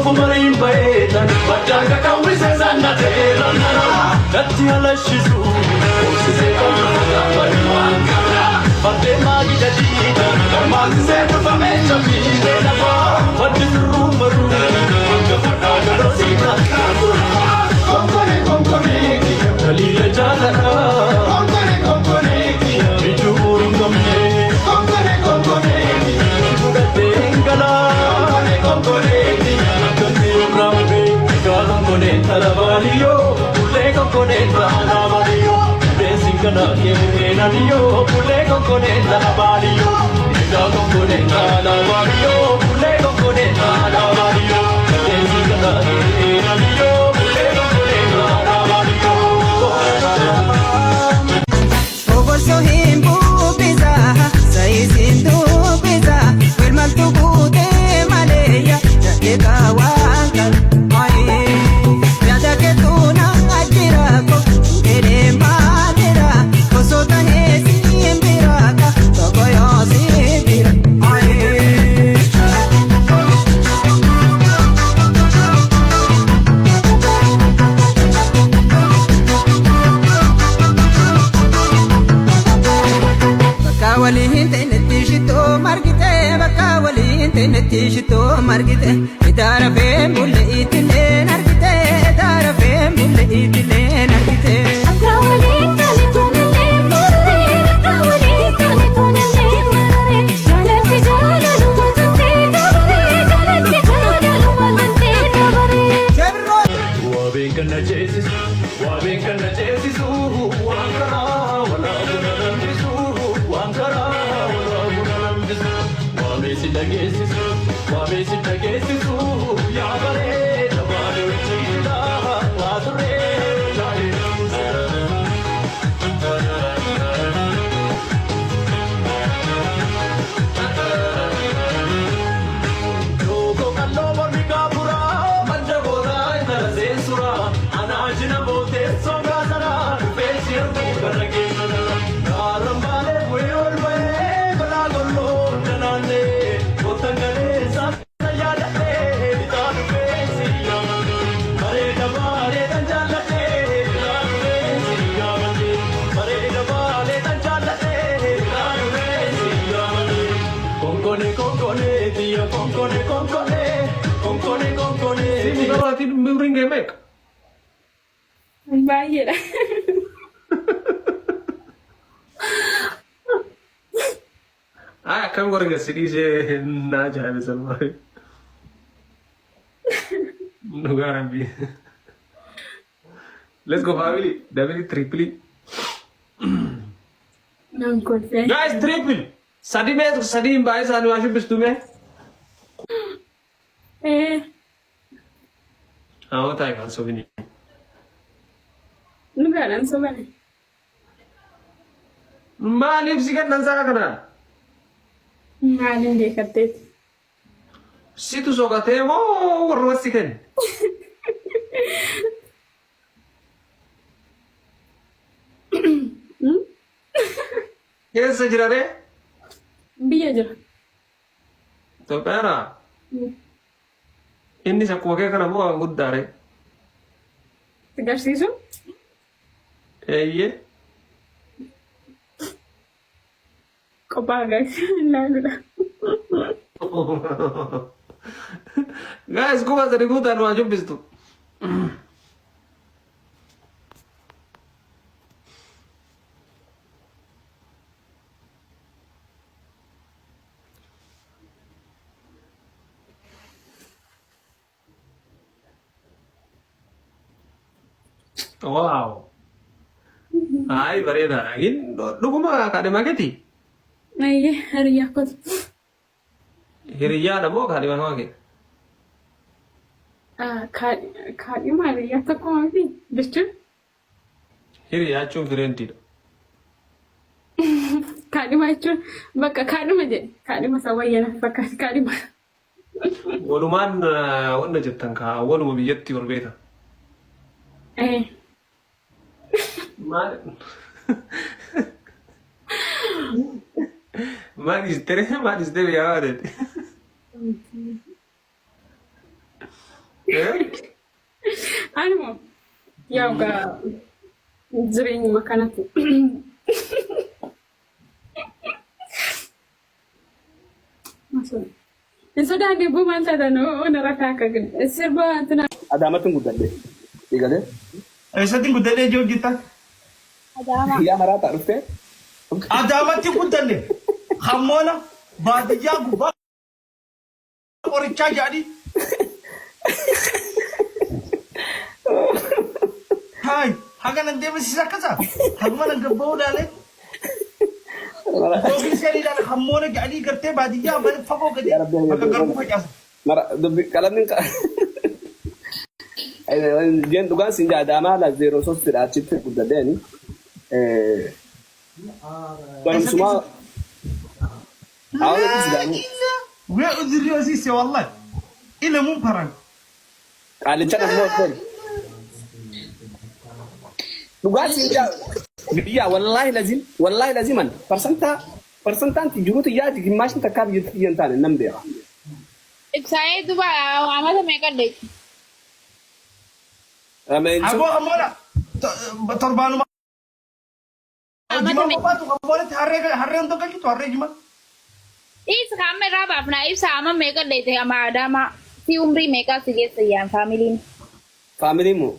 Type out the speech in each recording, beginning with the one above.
Soofumariin baheetan baddaan qaqawwisee sannatee rannara natti halashisu hoosisee fardeen maagida diida garmaasisee dhufamee cabbiitee lafaa maddi turruu maruu hanga fadhaa galoo si Konkone konkone taliila jaalalaa konkone konkone mijuu hin qabne konkone konkone fudhatee hin galaa konkone konkone akkamii irraanfe egaa konkone talabaaniyyoo kullee konkone talabaaniyyoo Beesin kana keenaniyyoo kullee konkone talabaaniyyoo egaa konkone talabaaniyyoo kullee konkone talabaaniyyoo Beesin kana keenaniyyoo kullee konkone talabaaniyyoo. Oborsoo hin bubbisa, saayisiin dubbisa, wilmaltu guutee maleeyya, jadhee waan kan maayee. Yaada keetu na jira ko, jedhee maalira, osoo tahee siin bira ka, tokko yoo siin bira maayee. Bakka waliin ta'inatti shittoo margite, bakka waliin ta'inatti shittoo margite, idaara feen bulle ittilleen argite, idaara feen bulle ittilleen argite. Akka waliin tole tonallee mararee, akka waliin tole tonallee mararee, jaalalli jaalaluma tantee dabaree, jaalalli jaalaluma tantee dabaree. Waabeen kan na ceesisu, waabeen kan na ceesisu, waan karaa walaabu na lambisu, waan karaa walaabu na lambisu, waabee si dhageessisu, waabee si dhageessisu, yaa bareeda baaduu jiidha, waa turee laalee. Loogoo qalloo mormi gaafuraa, madda gootaa intala seensuraa, anaa jina bootee sogaa sanaa, dhufee si arguu gara keessana. Gaarran baalee bu'ee ol ba'ee, balaa golloo danaannee, kottan galee saasa yaadadhee, bitaa dhufee si yaamadhe. Bareeda baalee tan jaalladhee, bitaa dhufee si yaamadhe. Bareeda baalee tan jaalladhee, bitaa dhufee si yaamadhe. Konkone konkone tiyya konkone konkone konkone konkone. Simu garaatiin umriin kee meeqa? Baay'eedha. Ay, akkam godhe si dhiisee na ajaa'ibe salmaa. Dhugaa Rabbii. Let's go, family. Double, triple. Nan kolfee. Guys, triple. Sadi mee sadi hin baay'ee isaanii waa shubbistu mee. Ee, Haa taa'e kan sobini. Dhugaadhaan sobane. Maaliif si kennan sa'a kanaan? Maaliin beekatteeti? Situ soqatee moo warra si kenne? Keessa jira ree? Biyya jira. Itoophiyaadhaa? Innis akkuma kee kana moo waan guddaa ree? Si garsiisu? Eeyyee. Qophaa guys ilaaluudha. Guys, 3000 guutaan waa shubbistu. Wow. Ay, bareedaadha. Gin dhuguma kaadhimaa keeti? Eeyyee, hiriyyaa kooti. Hiriyyaadha moo kaadhimaa kee? Kaadhima hiriyyaa tokko miti jechuun. Hiriyaa jechuun friendiidha. Kaadhima jechuun bakka kaadhima jedhe, kaadhima isa wayya natti fakkaate, kaadhima. Walumaan wanna jettan kaa waluma biyyatti wal beektan. Ee. Maal maal dhiistee maal dhiistee biyyaa baatete? Anuma yaa gaa jireenyuma kanatti. Hin sodaanne boo maal taatan ona rakaa akka sirba tuna. Adaamatti hin guddadhe. Eegalee. Eessatti guddadhee jiru jirta? Adaamaa. Yaa maraataa dhuftee. Adaamatti guddanne. Hammoona baadiyyaa gubbaa qorichaa jedhanii. Haay haga nan deemsiisa akkasa. Haguma nan gabba'uu ilaalee. Yookiin seerii ilaale hammoona jedhanii gartee baadiyyaa fagoo gadi Yaa Rabbi bakka garbuu facaasa. Mara dubbi qalamni jeen dhugaan siin jaa Adaamaa la zeeroo sostidha achitti guddadhe ani. Barumsumaa haala Sidaamu. Wee udurri hosiise wallahi. Ilamuun paran. Qaalichan ammoo akkam. Dhugaa siin jaa biyya wallaahi lazim wallaahi laziman parsantaa parsantaan jiruutu yaa gimmaashni takkaa biyyatti biyya hin taane nan beeka. Ibsaa'ee duba amata meeqa dheechi? Aboo hammoona torbaanuma. Amata Jimaa meeqa? qophaatu hammoonatti harree harree hunda galchitu harree jimaa. Dhiis kaama irraa baafnaa ibsa ama meeqa dheete ama adaamaa si umrii meeqaa si geessa yaan faamiliin. Faamiliin moo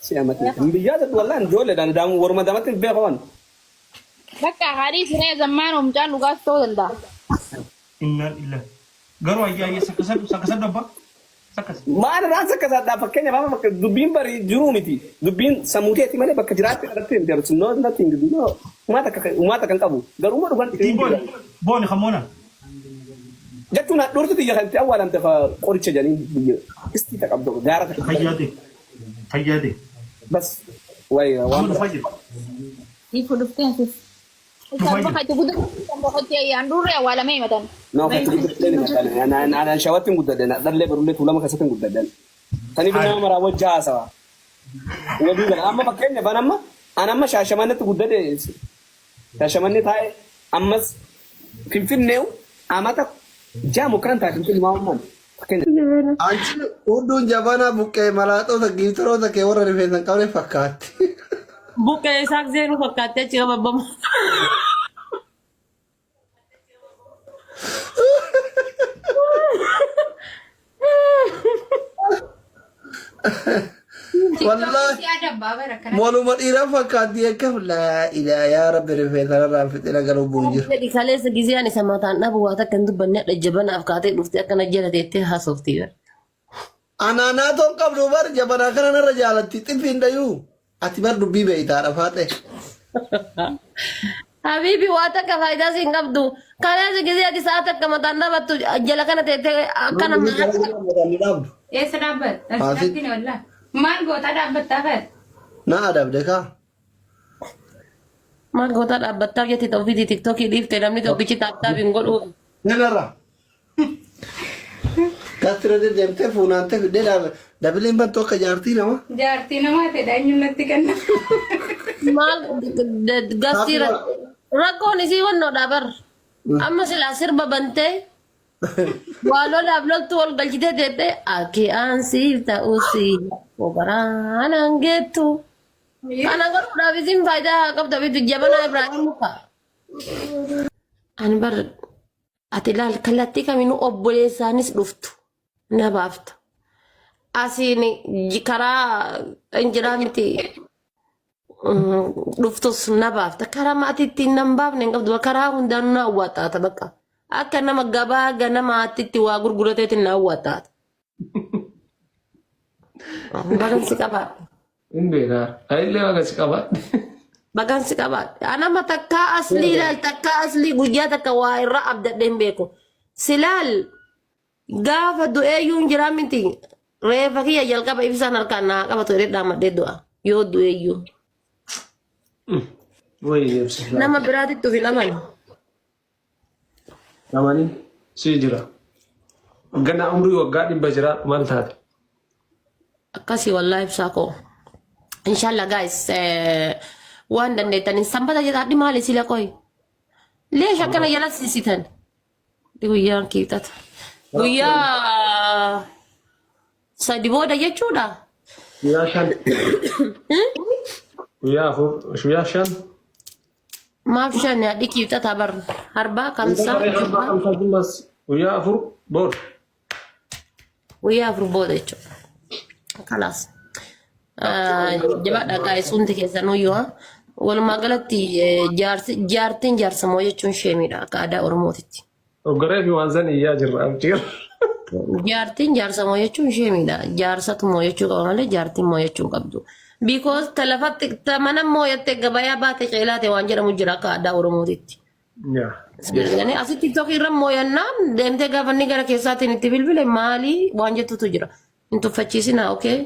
si amati biyyaa jedhu wallaahi ijoolleedhaan daamu waruma damatti hin beeku waan. Bakka haadhi siree zammaan mucaan dhugaas ta'uu danda'a. Innaan illa. Garuu ayyaa ayyaa sakkasadhu sakkasadhu abbaa. Sakkas. Maal irraan sakkasaadhaa fakkeenyaaf amma bakka dubbiin bari jiruu miti dubbiin sammuu teeti malee bakka jiraatte irratti hin deemtu no nothing no umaa takka umaa takka hin qabu garuu immoo dhugaan Ittiin booni. Booni kammoona. Jechuun hadhuurtu tiyya kan itti awwaalamte fa qoricha jedhanii biyya istii ta qabdu gaara takka. Fayyaade. Fayyaade. Bas wayi waan Amma biraa. dhufaa jira. Ifu dhuftee asis. Isaan bakka itti guddatan bakka itti ayyaan durre awwaalamee himatan. Nama kan itti guddadhee ni maqaan. Anaan shawatti hin guddadhe. Dhallee barullee tuulama keessatti hin guddadhe. Saniif nama maraa wajji haasawa. Walii gala. Amma fakkeenyaaf an amma an amma shaashamannetti guddadhe shaashamannee taa'e ammas finfinneewu amata ja'a mukkaan taa'e finfinne maa ummaan fakkeenya. Anchi hudduun jabanaa buqqee malaaxoota giiftaroota kee warra rifeensa hin qabne fakkaatti. Buqqee isaak zeenuu fakkaattee achi qababbamu. Wallaahi moluma dhiiraa fakkaatti akka laa ilaa yaa rabbi rifeensa irraa fixina garuu bu'u jiru. Jedhi kaleessa gizee ani isa mataan dhabu waa takka hin dubbanne hadha jabanaaf kaatee dhuftee akkana jala teettee haasofti. Anaanaatoon qabdu bar jabanaa kana narra jaalatti xiffiin dhayuu ati bar dubbii beeytaadha faaxee. Habiibi waa takka faayidaa siin qabdu. Kaleessa gizee ati sa'a takka mataan dhabattu jala kana teettee akkana Mataan ni dhaabdu. Eessa dhaabbatta? Haati. Asirratti wallah. Maal gootaa dhaabbattaa fa'a? Na adabde kaa. Maal gootaa dhaabbattaaf jette ofiitii tiktookii dhiifte namni tokkichi taaptaap hin godhu. Nenarra. Gastira deddeemtee fuunaantee fiddee dabiliin bantu akka jaartii nama. Jaartii namaa ta'e eenyuun natti kenna. Maal gastii rakkoon isii wannoodha bar. Amma silaa sirba bantee waa lolaaf loltuu ol galchitee teettee akki aansiif ta'usi obaraanaan geettu. Kana godhuudhaaf isin faayidaa haa qabdu abitu jabanaa Ibraahim muka. Ani bar ati ilaal kallattii kamiinuu obboleessaanis dhuftu na baafta. Asiin karaa injiraa miti dhuftus na baafta. Karaa maatiitti nan baafne hin qabdu. Karaa hundaanuu na awwaaxaata bakka. Akka nama gabaa ganamaatti waa gurgurateetti na awwaaxaata. Bagan si qabaadhe. Hin beekaa. Anillee baga si qabaadhe. Bagan si qabaadhe. Anama takkaa aslii ilaal takkaa aslii guyyaa takka waa irraa abdadhee hin beeku. Silaal gaafa du'eeyyuu hin jiraa miti. Reeffa kiyya jalqaba ibsaan harkaan naa qabatu jedhee dhaamadhee du'a. Yoo du'eeyyuu. Wayii ibsa. Nama biraatitti of hin amanu. Amani si jira. Gana umrii waggaa 100 jira maal taate? Akkasii wallahi ibsaa koo. Inshallah guys waan dandeettaniin sanbata jedhaadhi maali sila qoy. Leesh akkana jala siisitan. Guyyaan kiibxata. Guyyaa Sadi booda jechuudha. Guyyaa 5. Guyyaa 4. Guyyaa 5. Maaf 5 haadhi kiibxataa bar harbaa kamsaa Arbaa kamsaa jimmaas guyyaa 4 booda. Guyyaa 4 booda jechuudha. Kalaas. Jabaadha guys hundi keessanuu haa. Walumaa galatti jaartiin jaarsa moo jechuun sheemiidha akka aadaa Oromootitti. Oggaree fi waan san iyyaa jirra abjiir. Jaartiin jaarsa moo jechuun sheemiidha. Jaarsatu moo jechuu qaba malee jaartiin moo jechuu hin qabdu. Because ta lafatti ta mana mooyatte gabayaa baate ceelaate waan jedhamu jira akka aadaa Oromootitti. Yaa. Asitti TikTok irra mooyannaan deemtee gaafa inni gara keessaatiin itti bilbile maalii waan jettutu jira. Hin tuffachiisinaa, okay?